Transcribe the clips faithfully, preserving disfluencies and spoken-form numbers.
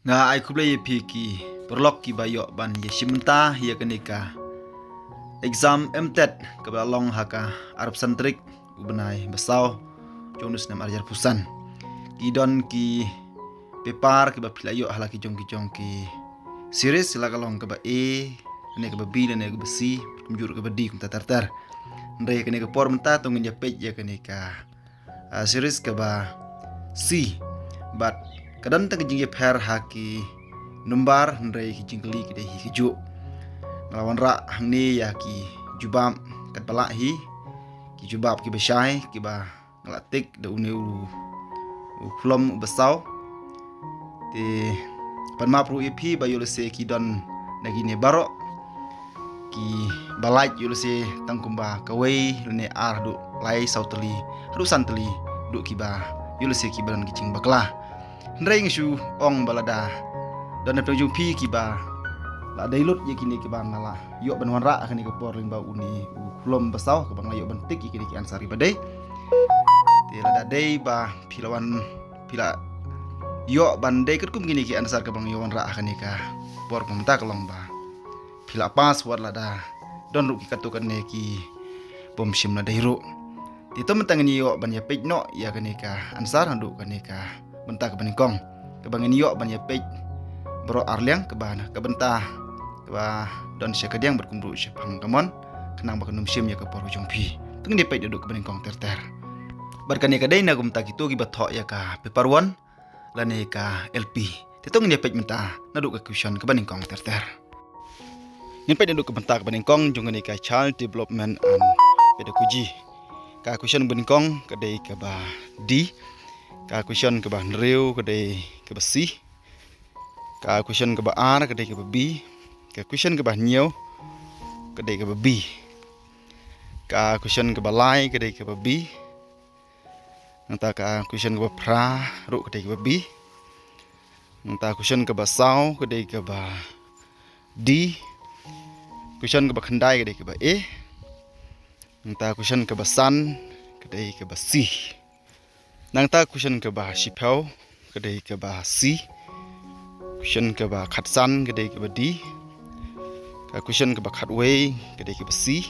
Nga ai khublei ïa phi ki paralok kiba ïoh ban ïa shim bynta ïa kane ka exam M TET kaba la long ha ka arphew san tarik u bnai ba saw jong u snem ar hajar arphew san. Ki don ki paper kiba phi la ïoh ha la ki jong ki jong ki series, la ka long kaba A, lane kaba B, lane kaba C, kumjuh ruh kaba D, kumta ter ter. Hynrei kane ka por mynta to ngin ïa peit ïa kane ka ah, series kaba C. Bad ka don tang ka jingïapher ha ki number, hynrei ki jingkylli ki dei hi kajuh. Nga la wanrah hangne ïa ki jubab katba lah hi, ki jubab kiba shai kiba nga la tick da une u, u khulom uba saw. Te pan map ruh ïa phi ba ïoh lehse ki don na kine baroh kiba lait ïoh lehse tang kumba kawei lane ar haduh lai saw tylli haduh san tylli haduh kiba ïoh lehse kiba don ki jingbakla. Hynrei nga shu ong ba lada don na pdeng jong phi kiba la dei lut ïa kine kiba nga la ïoh ban wanrah ha kane ka por lyngba une u khulom ba saw kaba nga la ïoh ban tick ïa kine ki answer kiba dei. Te lada dei ba phi la wan phi la ïoh ban dei katkum kine ki answer kaba nga ïoh wanrah ha kane ka por kumta ka long ba phi la pass, wat lada don ruh ki katto katne ki bym shym la dei ruh. Te to mynta ngin ïoh ban ïa peit noh ïa kane ka answer haduh kane ka bynta kaba nyngkong kaba ngin ïoh ban ïa peit baroh ar liang kaba na ka bynta kaba don sha kadiang bad kumjuh shaphang ka mon, khnang ba kan ym shim ïa ka por ka jong phi. To ngin ïa peit haduh kaba nyngkong ter ter. Bad kane ka dei na ka bynta kito kiba thoh ïa ka paper one lane ka L P. Te to ngin ïa peit mynta naduh ka question kaba nyngkong ter ter. Ngin peit naduh ka bynta kaba nyngkong jong kane ka Child Development and Pedagogy. Ka question ba nyngkong ka dei kaba D. Ka question kaba hynriew ka dei kaba C. Ka question kaba ar ka dei kaba B. Ka question kaba hynñiew ka dei kaba B. Ka question kaba lai ka dei kaba B. Nangta ka question kaba phra ruh ka dei kaba B. Nangta question kaba saw ka dei kaba D. Question kaba khyndai ka dei kaba A. Nangta question kaba san ka dei kaba C. Nangta question kaba shiphew ka dei kaba C. Question kaba khatsan ka dei kaba D. Ka question kaba khatwei ka dei kaba C.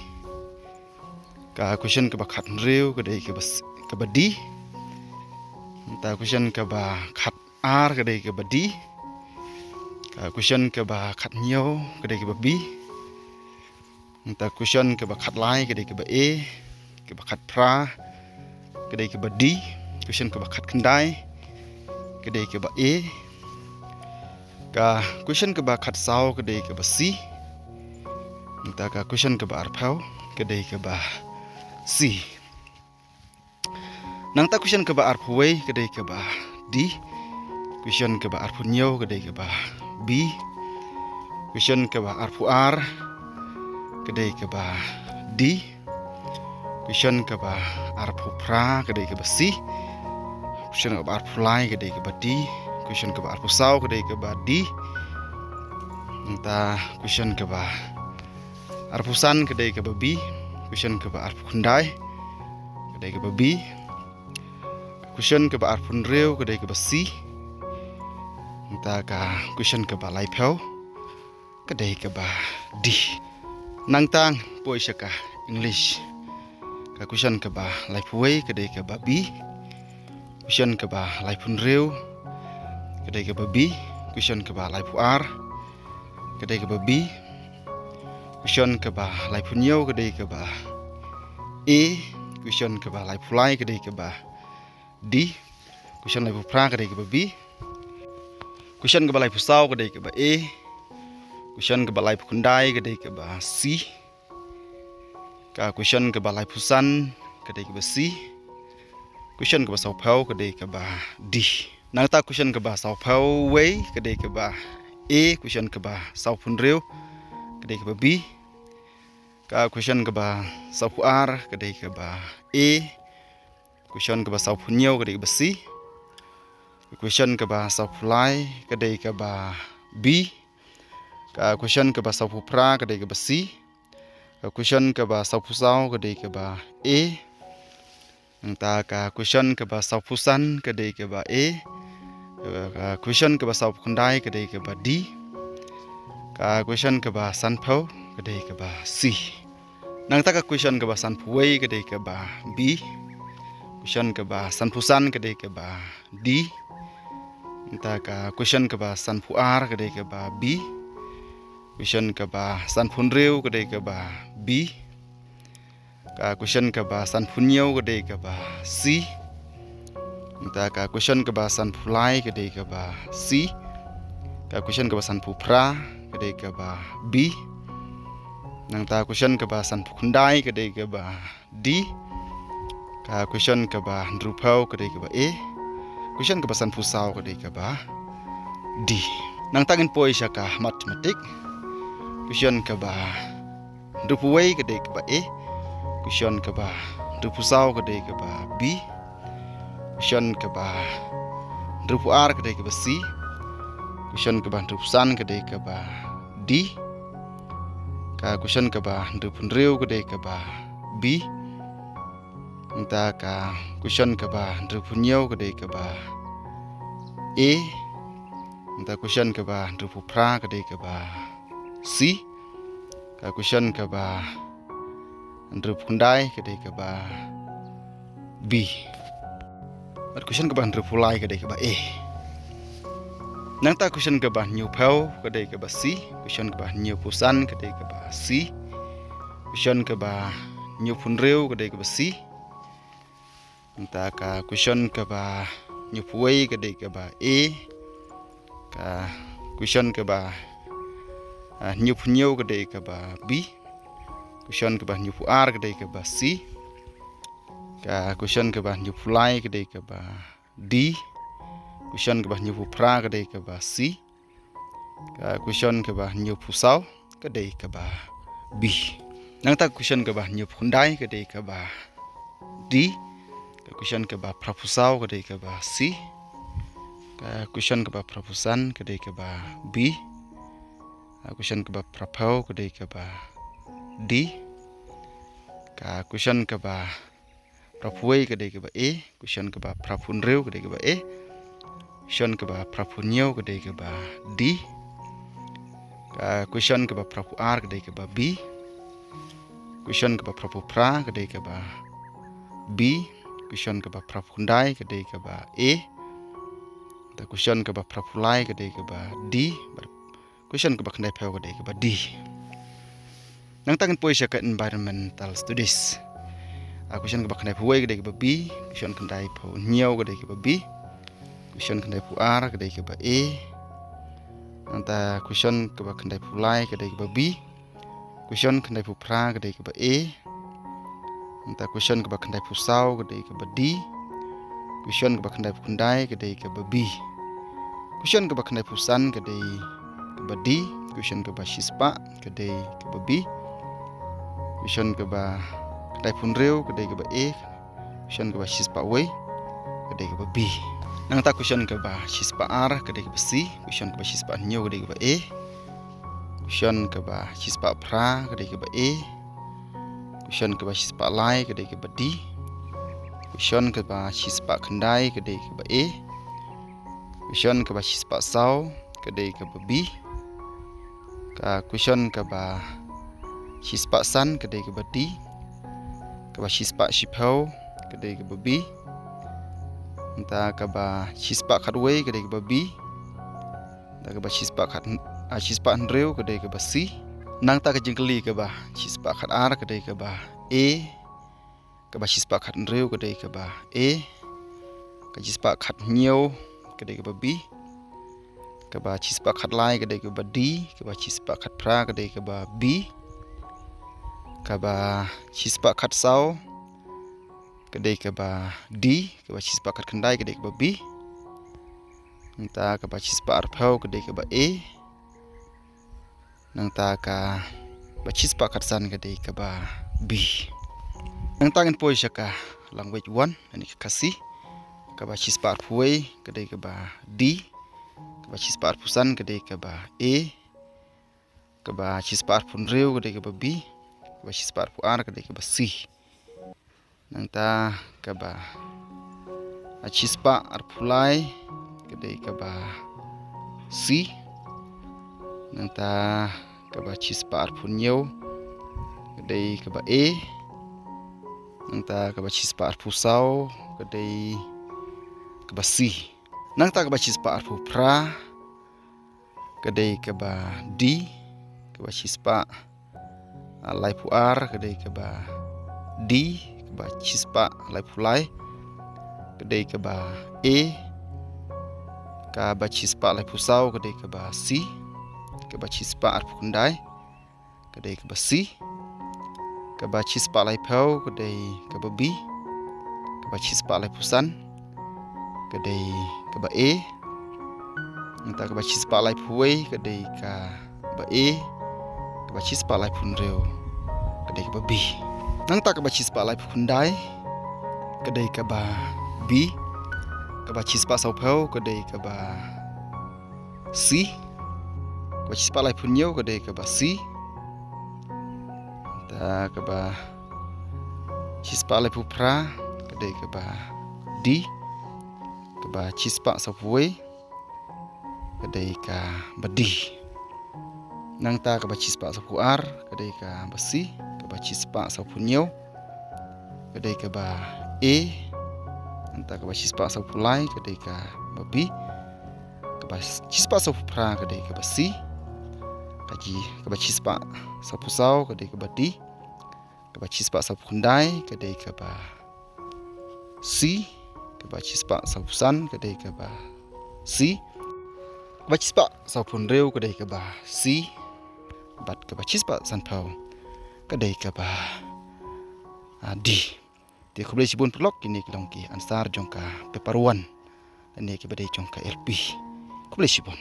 Ka question kaba khathynriew ka dei kaba C, kaba D. Nangta question kaba khatar ka dei kaba D. Ka question kaba khathynñiew ka dei kaba B. Nangta question kaba khatlai ka dei kaba A. Kaba khatphra ka dei kaba D. Question kaba khatkhyndai ka dei kaba A. Ka question kaba khatsaw ka dei kaba C. Nangta ka question kaba arphew ka dei kaba C. Nangta question kaba arphew wei ka dei kaba D. Question kaba arphew hynñiew ka dei kaba B. Question kaba arphew ar ka dei kaba D. Question kaba arphew phra ka dei kaba C. Question kaba arphew lai ka dei kaba D. Question kaba arphew saw ka dei kaba D. Nangta question kaba arphew san ka dei kaba B. Question kaba arphew khyndai ka dei kaba B. Question kaba arphew hynriew ka dei kaba C. Nangta ka question kaba laiphew ka dei kaba D. Nangta poi sha ka English. Ka question kaba laiphew wei ka dei kaba B. Question kaba laiphew hynriew ka dei kaba B. Question kaba laiphew ar ka dei kaba B. Question kaba laiphew hynñiew ka dei kaba A. Question kaba laiphew lai ka dei kaba D. Question laiphew phra ka dei kaba B. Question kaba laiphew saw ka dei kaba A. Question kaba laiphew khyndai ka dei kaba C. Ka question kaba laiphew san ka dei kaba C. Question kaba sawphew ka dei kaba D. Nangta question kaba sawphew wei ka dei kaba A. Question kaba sawphew hynriew ka dei kaba B. Ka question kaba sawphew ar ka dei kaba A. Question kaba sawphew hynñiew ka dei kaba C. Question kaba sawphew lai ka dei kaba B. Ka question kaba sawphew phra ka dei kaba C. Ka question kaba sawphew saw ka dei kaba A. Nangta ka question kaba sawphew san ka dei kaba A. Ka question kaba sawphew khyndai ka dei kaba D. Ka question kaba sanphew ka dei kaba C. Nangta ka question kaba sanphew wei ka dei kaba B. Question kaba sanphew san ka dei kaba D. Nangta ka question kaba sanphew ar ka dei kaba B. Question kaba sanphew hynriew ka dei kaba B. Ka question kaba sanphew hynñiew ka dei kaba C. Nangta ka question kaba sanphew lai ka dei kaba C. Ka question kaba sanphew phra ka dei kaba B. Nangta question kaba sanphew khyndai ka dei kaba D. Ka question kaba hynriewphew ka dei kaba A. Question kaba sanphew saw ka dei kaba D. Nangta ngin poi sha ka mathematic. Question kaba hynriewphew wei ka dei kaba A. Question kaba hynriewphew saw ka dei kaba B. Question kaba hynriewphew ar ka dei kaba C. Question kaba hynriewphew san ka dei kaba D. Ka question kaba hynriewphew hynriew ka dei kaba B. Nangta ka question kaba hynriewphew hynñiew ka dei kaba A. Nangta question kaba hynriewphew phra ka dei kaba C. Ka question kaba hynriewphew khyndai ka dei kaba B. Bad question kaba hynriewphew lai ka dei kaba A. Nangta question kaba hynñiewphew ka dei kaba C. Question kaba hynñiewphew san ka dei kaba C. Question kaba hynñiewphew hynriew ka dei kaba C. Nangta ka question kaba hynñiewphew wei ka dei kaba A. Ka question kaba, ah, hynñiewphew hynñiew ka dei kaba B. Question kaba hynñiewphew ar ka dei kaba C. Ka question kaba hynñiewphew lai ka dei kaba D. Question kaba hynñiewphew phra ka dei kaba C. Ka question kaba hynñiewphew saw ka dei kaba B. Nangta ka question kaba hynñiewphew khyndai ka dei kaba D. Ka question kaba phraphew saw ka dei kaba C. Ka question kaba phraphew san ka dei kaba B. Ka question kaba phraphew ka dei kaba D. Ka question kaba phraphew wei ka dei kaba A. Question kaba phraphew hynriew ka dei kaba A. Question kaba phraphew hynñiew ka dei kaba D. Ka question kaba phraphew ar ka dei kaba B. Question kaba phraphew phra ka dei kaba B. Question kaba phraphew khyndai ka dei kaba A. Nangta question kaba phraphew lai ka dei kaba D. Bad question kaba khyndaiphew ka dei kaba D. Nangta ngin poi sha ka environmental studies. Ah, question kaba khyndaiphew wei ka dei kaba B. Question khyndaiphew hynñiew ka dei kaba B. Question khyndaiphew ar ka dei kaba A. Nangta question kaba khyndaiphew lai ka dei kaba B. Question khyndaiphew phra ka dei kaba A. Nangta question kaba khyndaiphew saw ka dei kaba D. Question kaba khyndaiphew khyndai ka dei kaba B. Question kaba khyndaiphew san ka dei kaba D. Question kaba shispah ka dei kaba B. Question kaba khyndaiphew hynriew ka dei kaba A. Question kaba shispah wei ka dei kaba B. Nangta question kaba shispah ar ka dei kaba C. Question kaba shispah hynñiew ka dei kaba A. Question kaba shispah phra ka dei kaba A. Question kaba shispah lai ka dei kaba D. Question kaba shispah khyndai ka dei kaba A. Question kaba shispah saw ka dei kaba B. Ka question kaba shispah san ka dei kaba D. Kaba shispah shiphew ka dei kaba B. Nangta kaba shispah khatwei ka dei kaba B. Nangta kaba shispah khat, ah, shispah hynriew ka dei kaba C. Nangta ka jingkylli kaba shispah khatar ka dei kaba A. Kaba shispah khathynriew ka dei kaba A. Ka shispah khathynñiew ka dei kaba B. Kaba shispah khatlai ka dei kaba D. Kaba shispah khatphra ka dei kaba B. Kaba shispah khatsaw ka dei kaba D. Kaba shispah khatkhyndai ka dei kaba B. Nangta kaba shispah arphew ka dei kaba A. Nangta kaba shispah khatsan ka dei kaba B. Nangta ngin poi sha ka language one, lane ka Khasi. Kaba shispah arphew wei ka dei kaba D. Kaba shispah arphew san ka dei kaba A. Kaba shispah arphew hynriew ka dei kaba B. Kaba shispah arphew ar ka dei kaba C. Nangta kaba shispah arphew lai ka dei kaba C. Nangta kaba shispah arphew hynñiew ka dei kaba A. Nangta kaba shispah arphew saw ka dei kaba C. Nangta kaba shispah arphew phra ka dei kaba D. Kaba shispah, ah, laiphew ar ka dei kaba D. Kaba shispah laiphew lai ka dei kaba A. Kaba shispah laiphew saw ka dei kaba C. Kaba shispah arphew khyndai ka dei kaba C. Kaba shispah laiphew ka dei kaba B. Kaba shispah laiphew san ka dei kaba A. Nangta kaba shispah laiphew wei ka dei kaba A. Kaba shispah laiphew hynriew ka dei kaba B. Nangta kaba shispah laiphew khyndai ka dei kaba B. Kaba shispah sawphew ka dei kaba C. Kaba shispah laiphew hynñiew ka dei kaba C. Nangta kaba shispah laiphew phra ka dei kaba D. Kaba shispah sawphew wei ka dei kaba D. Nangta kaba shispah sawphew ar ka dei kaba C. Kaba shispah sawphew hynñiew ka dei kaba A. Nangta kaba shispah sawphew lai ka dei kaba B. Kaba shispah sawphew phra ka dei kaba C. Ka ji, kaba shispah sawphew saw ka dei kaba D. Kaba shispah sawphew khyndai ka dei kaba C. Kaba shispah sawphew san ka dei kaba C. Kaba shispah sawphew hynriew ka dei kaba C. Bad kaba shispah sanphew ka dei kaba, ah, D. Te khublei shibun paralok, kine ki long ki answer jong ka paper one lane kiba dei jong ka L P. Khublei shibun.